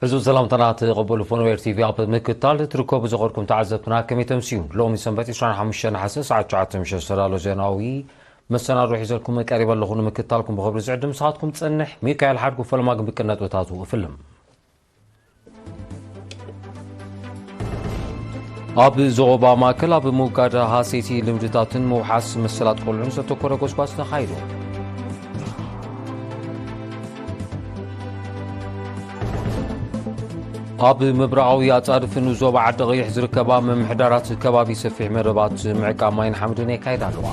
ሕዙ ሰላምታና ትቐበሉ ፎኖዌር ቲቪ ኣብ ምክታል ትርከቡ ዝቐርኩም ተዓዘብትና ከመይ ተምስዩ? ሎሚ ሰንበት ዕስራን ሓሙሽተን ነሓሰ ሰዓት ትሽዓተ ምሸት ዝተዳሎ ዜናዊ መሰናዶ ሒዘልኩም ቀሪበ ኣለኹ። ንምክታልኩም ብኽብሪ ዝዕድም ንስኻትኩም ጸንሕ። ሚካኤል ሓድጉ ፈለማ ግን ብቅነጥብታቱ እፍልም። ኣብ ዞባ ማእከል ኣብ ምውጋድ ሃሰይቲ ልምድታትን ምውሓስ መሰላት ቆልዑን ዘተኮረ ጎስጓስ ተኻይዱ። ኣብ ምብራቓዊ ኣጻድፍን ዞባ ዓዲ ቐይሕ ዝርከባ ምምሕዳራት ከባቢ ሰፊሕ መደባት ምዕቃብ ማይን ሓምድን የካይዳ ኣለዋ።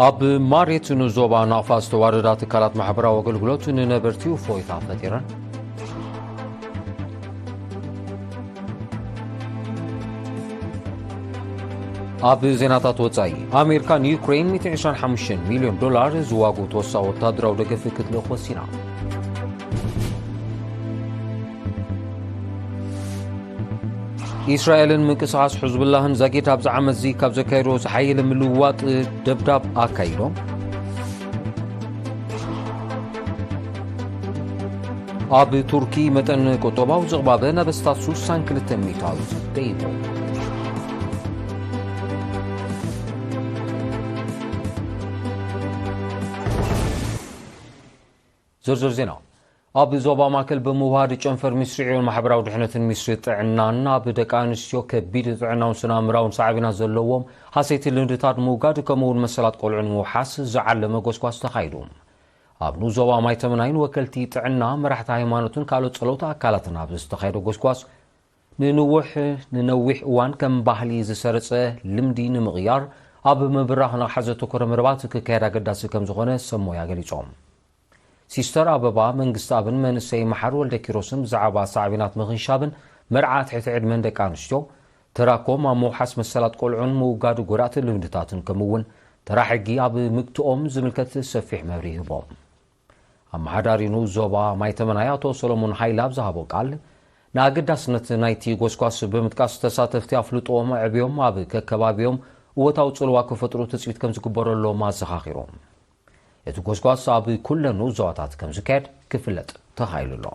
ኣብ ማሬት ንዞባ ናቕፋ ዝተዋረዳ ትካላት ማሕበራዊ ኣገልግሎት ንነበርቲ እፎይታ ፈጢረን። ኣብ ዜናታት ወጻኢ፣ ኣሜሪካ ንዩክሬን ሚእትን ዕስራን ሓሙሽተን ሚልዮን ዶላር ዝዋግኡ ተወሳኺ ወታደራዊ ደገፍ ክትልእኽ ወሲና። ኢስራኤልን ምንቅስቓስ ሕዝቡላህን ዛጊድ ኣብዚ ዓመትዚ ካብ ዘካየዶ ዝሓየለ ምልውዋጥ ደብዳብ ኣካይዶም። ኣብ ቱርኪ መጠን ቁጠባዊ ዝቕባበ ናብ ኣስታት ስሳን ክልተ ሚእታዊት ደይቡ። ዝርዝር ዜና። ኣብ ዞባ ማእከል ብምውሃድ ጨንፈር ሚኒስትሪ ዕዮን ማሕበራዊ ድሕነትን ሚኒስትሪ ጥዕናን ኣብ ደቂ ኣንስትዮ ከቢድ ጥዕናውን ስነ ኣእምራውን ሳዕቤናት ዘለዎም ሃሰይቲ ልምድታት ምውጋድ ከምኡ እውን መሰላት ቆልዑ ንምውሓስ ዝዓለመ ጎስጓስ ተኻይዱ። ኣብ ንኡስ ዞባ ማይተመናይን ወከልቲ ጥዕና፣ መራሕቲ ሃይማኖትን ካልኦት ጸለውቲ ኣካላትን ኣብ ዝተኻየደ ጎስጓስ፣ ንንውሕ ንነዊሕ እዋን ከም ባህሊ ዝሰረጸ ልምዲ ንምቕያር ኣብ ምብራኽ ንቕሓት ዘተኮረ መደባት ክካየድ ኣገዳሲ ከም ዝኾነ ሰብ ሞያ ገሊጾም። ሲስተር ኣበባ መንግስትኣብን መንእሰይ መሓር ወልደ ኪሮስን ብዛዕባ ሳዕቤናት ምኽንሻብን መርዓ ትሕቲ ዕድመን ደቂ ኣንስትዮ ተራኮም ኣብ ምውሓስ መሰላት ቆልዑን ምውጋድ ጎዳእቲ ልምድታትን ከምኡ እውን ተራ ሕጊ ኣብ ምግትኦም ዝምልከት ሰፊሕ መብርሂ ሂቦም። ኣመሓዳሪ ንኡስ ዞባ ማይተመናይ ኣቶ ሰሎሞን ሃይለ ኣብ ዝሃቦ ቃል፣ ንኣገዳስነት ናይቲ ጎስጓስ ብምጥቃስ፣ ተሳተፍቲ ኣፍልጦኦም ኣዕብዮም ኣብ ከከባቢኦም እወታዊ ጽልዋ ክፈጥሩ ትጽቢት ከም ዝግበረሎም ኣዘኻኺሮም። እቲ ጎስጓስ ኣብ ኩለን ንኡስ ዞባታት ከም ዝካየድ ክፍለጥ ተኻኢሉ ኣሎ።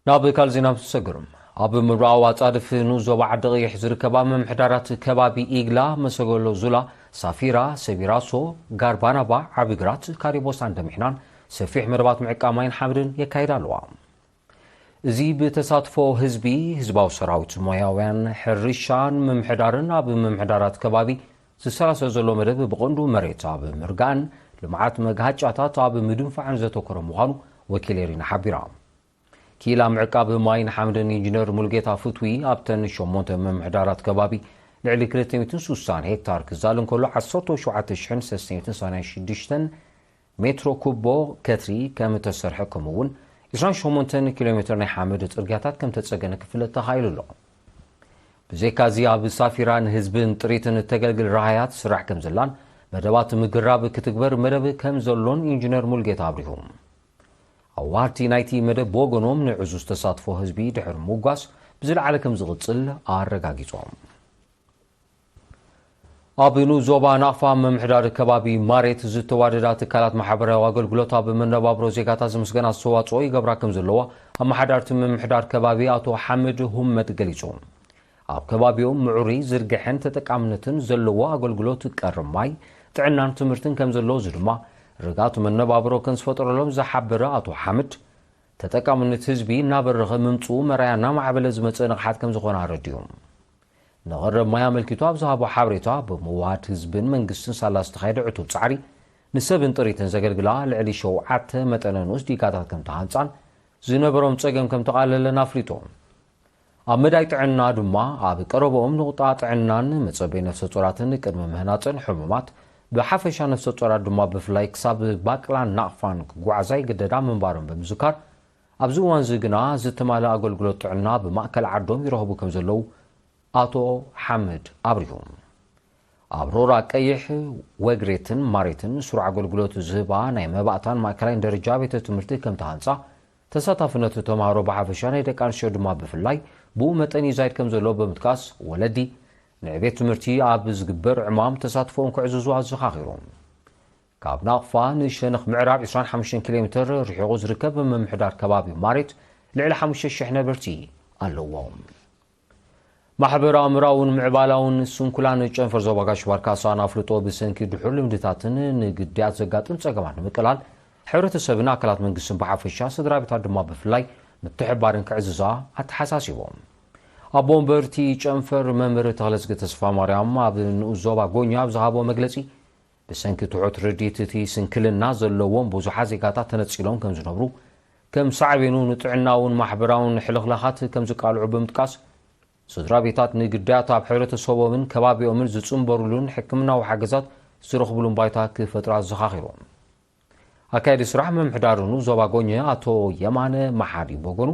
ናብ ካልእ ዜና ንሰግር። ኣብ ምብራቓዊ ኣጻድፍ ንኡስ ዞባ ዓዲ ቀይሕ ዝርከባ ምምሕዳራት ከባቢ ኢግላ፣ መሰገሎ ዙላ፣ ሳፊራ፣ ሰቢራሶ፣ ጋርባናባ፣ ዓቢግራት፣ ካሪቦሳን ደምሒናን ሰፊሕ መደባት ምዕቃብ ማይን ሓመድን የካይዳ ኣለዋ። እዚ ብተሳትፎ ህዝቢ፣ ህዝባዊ ሰራዊት፣ ሞያውያን ሕርሻን ምምሕዳርን ኣብ ምምሕዳራት ከባቢ ዝሰላሰል ዘሎ መደብ ብቐንዱ መሬት ኣብ ምርጋእን ልምዓት መግሃጫታት ኣብ ምድንፋዕን ዘተኮረ ምዃኑ ወኪል ኤሪና ሓቢራ። ክኢላ ምዕቃብ ማይን ሓመድን ኢንጂነር ሙሉጌታ ፍትዊ ኣብተን ሸሞንተ ምምሕዳራት ከባቢ ልዕሊ ክልተ ሚእትን ስሳን ሄክታር ክዛል እንከሎ ዓሰርተ ሸውዓተ ሽሕን ሰለስተ ሚእትን ሰማንያን ሽዱሽተን ሜትሮ ኩቦ ከትሪ ከም እተሰርሐ ከምኡ እውን ዕስራን ሸሞንተን ኪሎ ሜትር ናይ ሓመድ ጽርግያታት ከም ተጸገነ ክፍለጥ ተኻኢሉ ኣሎ። ብዘይካዚ ኣብ ሳፊራን ህዝብን ጥሪትን እተገልግል ረሃያት ስራሕ ከም ዘላን መደባት ምግራብ ክትግበር መደብ ከም ዘሎን ኢንጂነር ሙሉጌታ ኣብሪሁ። ኣዋርቲ ናይቲ መደብ ብወገኖም ንዕዙዝ ተሳትፎ ህዝቢ ድሕሪ ምውጓስ ብዝለዓለ ከም ዝቕጽል ኣረጋጊጾም። ኣብ ንኡስ ዞባ ናቕፋ ምምሕዳር ከባቢ ማሬት ዝተዋደዳ ትካላት ማሕበራዊ ኣገልግሎት ኣብ መነባብሮ ዜጋታት ዝምስገን ኣስተዋጽኦ ይገብራ ከም ዘለዋ ኣመሓዳርቲ ምምሕዳር ከባቢ ኣቶ ሓምድ ሁመድ ገሊጹ። ኣብ ከባቢኦም ምዕሩይ ዝርግሐን ተጠቃምነትን ዘለዎ ኣገልግሎት ቀረብ ማይ፣ ጥዕናን ትምህርትን ከም ዘለዎ፣ እዚ ድማ ርግኣት መነባብሮ ከም ዝፈጠረሎም ዝሓበረ ኣቶ ሓምድ፣ ተጠቃምነት ህዝቢ እናበረኸ ምምፅኡ መራያ እናማዕበለ ዝመፀ ንቕሓት ከም ዝኾነ ኣረዲኡ። ንቐረብ ማይ ኣመልኪቱ ኣብ ዝሃቦ ሓበሬታ፣ ብምውሃድ ህዝብን መንግስትን ሳላ ዝተኻየደ ዕቱብ ጻዕሪ፣ ንሰብን ጥሪትን ዘገልግላ ልዕሊ ሸውዓተ መጠነ ንኡስ ዲጋታት ከም ተሃንጻን ዝነበሮም ጸገም ከም ተቓለለን ኣፍሊጡ። ኣብ መዳይ ጥዕና ድማ፣ ኣብ ቀረባኦም ንቑጣ ጥዕናን መጸበይ ነፍሰ ጾራትን ቅድሚ ምህናጽን ሕሙማት ብሓፈሻ ነፍሰ ጾራት ድማ ብፍላይ ክሳብ ባቅላን ናቕፋን ክጓዓዛ ይግደዳ ምንባሮም ብምዝካር፣ ኣብዚ እዋንዚ ግና ዝተማልአ ኣገልግሎት ጥዕና ብማእከል ዓዶም ይረኽቡ ከም ዘለዉ ኣቶ ሓምድ ኣብሪሁ። ኣብ ሮራ ቀይሕ፣ ወግሬትን ማሬትን ስሩዕ ኣገልግሎት ዝህባ ናይ መባእታን ማእከላይን ደረጃ ቤተ ትምህርቲ ከም ተሃንጻ፣ ተሳታፍነት ተምሃሮ ብሓፈሻ ናይ ደቂ ኣንስትዮ ድማ ብፍላይ ብኡ መጠን ይዛይድ ከም ዘሎ ብምጥቃስ፣ ወለዲ ንዕቤት ትምህርቲ ኣብ ዝግበር ዕማም ተሳትፎኦም ክዕዝዙ ኣዘኻኺሩ። ካብ ናቕፋ ንሸነኽ ምዕራብ ዕስራን ሓሙሽተን ኪሎ ሜትር ርሒቑ ዝርከብ ምምሕዳር ከባቢ ማሬት ልዕሊ ሓሙሽተ ሽሕ ነበርቲ ኣለዎ። ማሕበራዊ፣ ምራውን ምዕባላውን ስንኩላን ጨንፈር ዞባ ጋሽ ባርካ ሳን ኣፍልጦ ብሰንኪ ድሑር ልምድታትን ንግድያት ዘጋጥም ጸገማት ንምቅላል ሕብረተሰብን ኣካላት መንግስትን ብሓፈሻ ስድራ ቤታት ድማ ብፍላይ ምትሕባርን ክዕዝዛ ኣተሓሳሲቦም። ኣቦ ወንበርቲ ጨንፈር መምህር ተኽለዝጊ ተስፋ ማርያም ኣብ ንኡስ ዞባ ጎኛ ኣብ ዝሃቦ መግለጺ ብሰንኪ ትሑት ርዲት እቲ ስንክልና ዘለዎም ብዙሓት ዜጋታት ተነጺሎም ከም ዝነብሩ ከም ሳዕቤኑ ንጥዕናውን ማሕበራውን ሕልኽላኻት ከም ዝቃልዑ ብምጥቃስ ስድራ ቤታት ንግዳያት ኣብ ሕብረተሰቦምን ከባቢኦምን ዝጽንበሩሉን ሕክምናዊ ሓገዛት ዝረኽቡሉን ባይታ ክፈጥሩ ኣዘኻኺሮም። ኣካየዲ ስራሕ ምምሕዳር ንኡስ ዞባ ጎኘ ኣቶ የማነ መሓሪ በጎኑ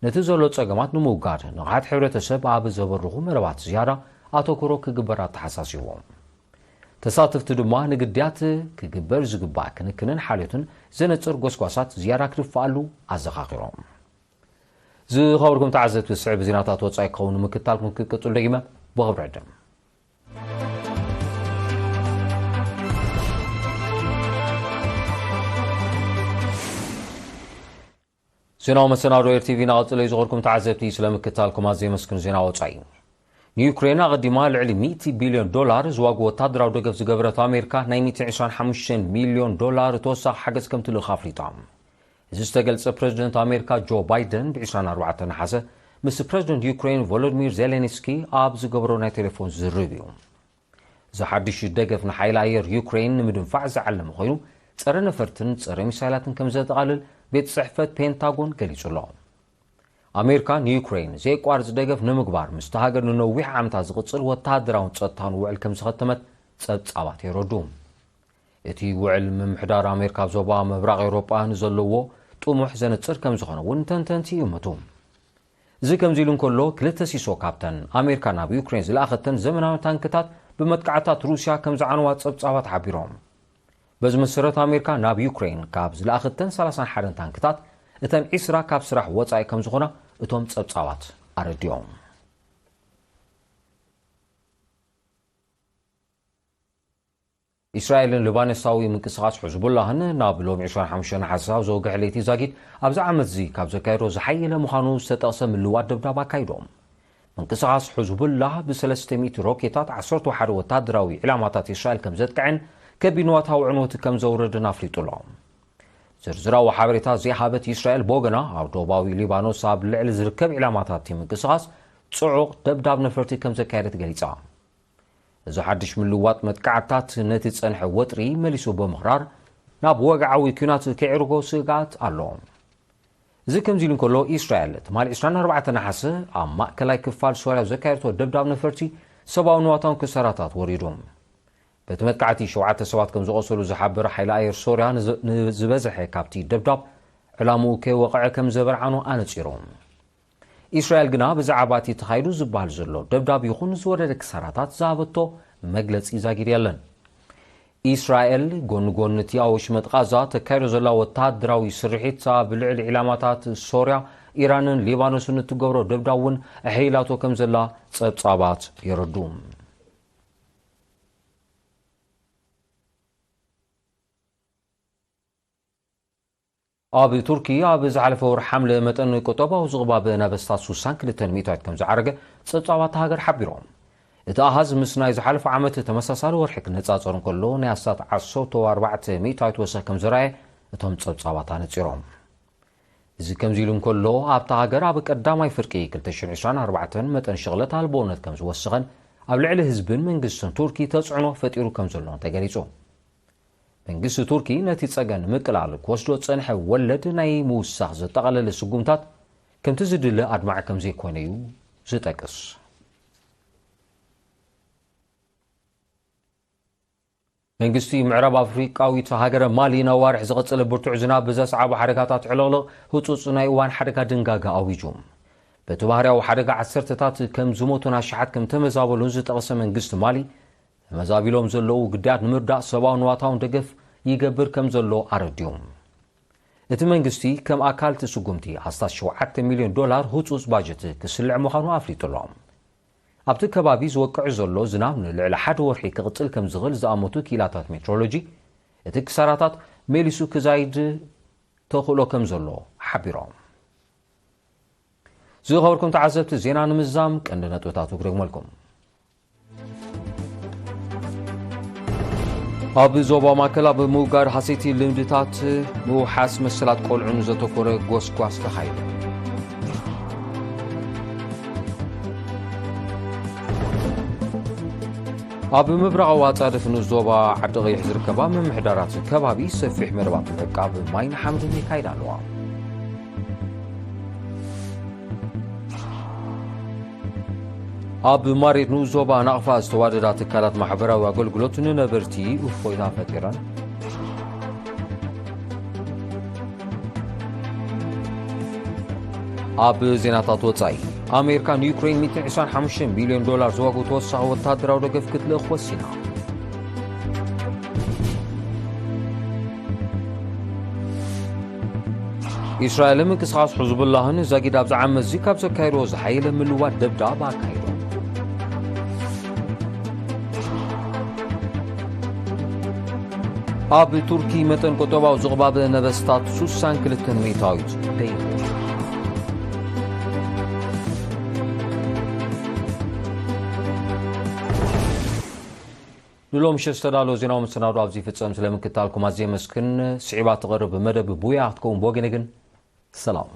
ነቲ ዘሎ ጸገማት ንምውጋድ ንቕሓት ሕብረተሰብ ኣብ ዘበርኹ መደባት ዝያዳ ኣተኩሮ ክግበር ኣተሓሳሲቦም። ተሳተፍቲ ድማ ንግድያት ክግበር ዝግባእ ክንክንን ሓልዮትን ዘነጽር ጎስጓሳት ዝያዳ ክድፍኣሉ ኣዘኻኺሮም። ዝኸበርኩም ተዓዘብቲ፣ ዝስዕብ ዜናታት ወጻኢ ክኸውን ምክታልኩም ክቅጽል ደጊመ ብኽብሪ ዕድም። ዜናዊ መሰናዶ ኤር ቲቪ እናቐጸለ እዩ። ዝኸበርኩም ተዓዘብቲ፣ ስለ ምክታልኩም ኣዝየ የመስግን። ዜና ወጻኢ። ንዩክሬን ኣቐዲማ ልዕሊ ሚእቲ ቢልዮን ዶላር ዝዋግኡ ወታደራዊ ደገፍ ዝገበረት ኣሜሪካ፣ ናይ ሚእቲ ዕስራን ሓሙሽተን ሚልዮን ዶላር ተወሳኺ ሓገዝ ከም ትልእኽ ኣፍሊጣ። እዚ ዝተገልጸ፣ ፕረዚደንት ኣሜሪካ ጆ ባይደን ብ ዕስራን ኣርባዕተን ነሓሰ ምስ ፕረዚደንት ዩክሬን ቮሎዲሚር ዜሌንስኪ ኣብ ዝገበሮ ናይ ቴሌፎን ዝርርብ እዩ። እዚ ሓድሽ ደገፍ ንሓይሊ ኣየር ዩክሬን ንምድንፋዕ ዝዓለመ ኮይኑ፣ ጸረ ነፈርትን ጸረ ሚሳይላትን ከም ዘጠቓልል ቤት ጽሕፈት ፔንታጎን ገሊጹ ኣሎ። ኣሜሪካ ንዩክሬን ዘየቋርጽ ደገፍ ንምግባር ምስቲ ሃገር ንነዊሕ ዓመታት ዝቕጽል ወተሃደራውን ጸጥታውን ውዕል ከም ዝኸተመት ጸብጻባት የረዱ። እቲ ውዕል ምምሕዳር ኣሜሪካ ኣብ ዞባ ምብራቕ ኤውሮጳ ንዘለዎ ጥሙሕ ዘነጽር ከም ዝኾነ እውን ተንተንቲ ይእምቱ። እዚ ከምዚ ኢሉ እንከሎ፣ ክልተ ሲሶ ካብተን ኣሜሪካ ናብ ዩክሬን ዝለኣኸተን ዘመናዊ ታንክታት ብመጥቃዕታት ሩስያ ከም ዝዓነዋ ጸብጻባት ሓቢሮም። በዚ መሰረት ኣሜሪካ ናብ ዩክሬን ካብ ዝለኣኸተን ሰላሳን ሓደን ታንክታት እተን ዒስራ ካብ ስራሕ ወጻኢ ከም ዝኾና እቶም ጸብጻባት ኣረዲኦም። እስራኤልን ሊባኖሳዊ ምንቅስቓስ ሕዝቡላህን ናብ ሎሚ ዕስራን ሓሙሽተን ነሓሰ ኣብ ዘወግሐ ለይቲ ዛጊድ ኣብዚ ዓመት እዚ ካብ ዘካየዶ ዝሓየለ ምዃኑ ዝተጠቕሰ ምልዋጥ ደብዳብ ኣካይዶም። ምንቅስቓስ ሕዝቡላህ ብሰለስተ ሚእቲ ሮኬታት ዓሰርተ ሓደ ወታደራዊ ዕላማታት እስራኤል ከም ዘጥቅዐን ከቢድ ንዋታዊ ዕንወት ከም ዘውረደን ኣፍሊጡ ኣሎ። ዝርዝራዊ ሓበሬታ ዘይሃበት እስራኤል ብወገና ኣብ ደቡባዊ ሊባኖስ ኣብ ልዕሊ ዝርከብ ዕላማታት እቲ ምንቅስቓስ ጽዑቕ ደብዳብ ነፈርቲ ከም ዘካየደት ገሊጻ። እዚ ሓድሽ ምልዋጥ መጥቃዕትታት ነቲ ዝጸንሐ ወጥሪ መሊሱ ብምኽራር ናብ ወግዓዊ ኲናት ከዕርጎ ስግኣት ኣሎ። እዚ ከምዚ ኢሉ እንከሎ፣ እስራኤል ትማሊ ዕስራን ኣርባዕተን ነሓሰ ኣብ ማእከላይ ክፋል ሶርያ ዘካየደቶ ደብዳብ ነፈርቲ ሰብኣዊ ንዋታውን ክሳራታት ወሪዱ። በቲ መጥቃዕቲ ሸውዓተ ሰባት ከም ዝቖሰሉ ዝሓበረ ሓይሊ ኣየር ሶርያ፣ ንዝ-፣ ንዝበዝሐ ካብቲ ደብዳብ ዕላምኡ ከይወቕዐ ከም ዘበርዓኖ ኣነጺሩ። እስራኤል ግና ብዛዕባ እቲ ተኻይዱ ዝበሃል ዘሎ ደብዳብ ይኹን ዝወረደ ክሳራታት ዝሃበቶ መግለጺ ዛጊድ የለን። እስራኤል ጎኒ ጎኒ እቲ ኣብ ወሽመጥ ቓዛ ተካይዶ ዘላ ወተሃደራዊ ስርሒት ኣብ ልዕሊ ዒላማታት ሶርያ፣ ኢራንን ሊባኖስን እትገብሮ ደብዳብ እውን ኣሐይላቶ ከም ዘላ ጸብጻባት የረዱ። ኣብ ቱርኪ ኣብ ዝሓለፈ ወርሒ ሓምለ መጠን ቁጠባዊ ዝቕባበ ናብ ኣስታት ስሳን ክልተን ሚእታዊት ከም ዝዓረገ ጸብጻባት እታ ሃገር ሓቢሮም። እቲ ኣሃዝ ምስ ናይ ዝሓለፈ ዓመት ተመሳሳሊ ወርሒ ክነጻጸር እንከሎ ናይ ኣስታት ዓሰርተ ኣርባዕተ ሚእታዊት ወሰኽ ከም ዝረኣየ እቶም ጸብጻባት ኣነጺሮም። እዚ ከምዚ ኢሉ እንከሎ ኣብታ ሃገር ኣብ ቀዳማይ ፍርቂ ክልተ ሽሕን ዕስራን ኣርባዕተን መጠን ሽቕለት ኣልቦነት ከም ዝወሰኸን ኣብ ልዕሊ ህዝብን መንግስትን ቱርኪ ተጽዕኖ ፈጢሩ ከም ዘሎን ተገሊጹ። መንግስቲ ቱርኪ ነቲ ጸገም ንምቅላል ክወስዶ ዝጸንሐ ወለድ ናይ ምውሳኽ ዘጠቓለለ ስጉምታት ከምቲ ዝድለ ኣድማዒ ከም ዘይኮነ እዩ ዝጠቅስ። መንግስቲ ምዕራብ ኣፍሪቃዊት ሃገረ ማሊ ነዋርሕ ዝቐጸለ ብርቱዕ ዝናብ ብዘስዓቦ ሓደጋታት ዕልቕልቕ ህጹጽ ናይ እዋን ሓደጋ ድንጋገ ኣዊጁ። በቲ ባህርያዊ ሓደጋ ዓሰርተታት ከም ዝሞቱን ኣሽሓት ከም ተመዛበሉን ዝጠቐሰ መንግስቲ ማሊ፣ ተመዛቢሎም ዘለዉ ግዳያት ንምርዳእ ሰብኣውን ንዋታውን ደገፍ ይገብር ከም ዘሎ ኣረዲኡ። እቲ መንግስቲ ከም ኣካል እቲ ስጉምቲ ኣስታት ሸውዓተ ሚልዮን ዶላር ህጹጽ ባጀት ክስልዕ ምዃኑ ኣፍሊጡ ኣሎ። ኣብቲ ከባቢ ዝወቅዕ ዘሎ ዝናብ ንልዕሊ ሓደ ወርሒ ክቕጽል ከም ዝኽእል ዝኣመቱ ክኢላታት ሜትሮሎጂ፣ እቲ ክሳራታት መሊሱ ክዛይድ ተኽእሎ ከም ዘሎ ሓቢሮም። ዝኸበርኩም ተዓዘብቲ ዜና ንምዝዛም ቀንዲ ነጥብታቱ ክደግመልኩም። ኣብ ዞባ ማእከል ኣብ ምውጋድ ሓሰይቲ ልምድታት ምውሓስ መሰላት ቆልዑ ንዘተኮረ ጎስጓስ ተኻይዱ። ኣብ ምብራቓዊ ኣጻድፍ ንዞባ ዓዲ ቀይሕ ዝርከባ ምምሕዳራት ከባቢ ሰፊሕ መደባት ምዕቃብ ማይን ሓመድን ይካይዳ ኣለዋ። ኣብ ማሬት ንኡስ ዞባ ናቕፋ ዝተዋደዳ ትካላት ማሕበራዊ ኣገልግሎት ንነበርቲ እፎይታ ፈጢረን። ኣብ ዜናታት ወጻኢ፣ ኣሜሪካ ንዩክሬን ሚእትን ዕስራን ሓሙሽተን ቢልዮን ዶላር ዝዋግኡ ተወሳኺ ወታደራዊ ደገፍ ክትልእኽ ወሲና። ኢስራኤልን ምንቅስቓስ ሕዝቡላህን ዛጊድ ኣብ ዝዓመት እዚ ካብ ዘካየድዎ ዝሓየለ ምልዋጥ ደብዳብ ኣካይዶም። ኣብ ቱርኪ መጠን ቁጠባዊ ዝቕባበ ነበስታት ሱሳን ክልተን ሚእታዊት ደይቡ። ንሎሚ ምሸት ዝተዳለወ ዜናዊ መሰናዶ ኣብዚ ይፍጸም። ስለ ምክታልኩም ኣዝየ የመስግን። ስዒባ ትቐርብ መደብ ቡያ ክትከውን ብወገነ ግን ሰላም።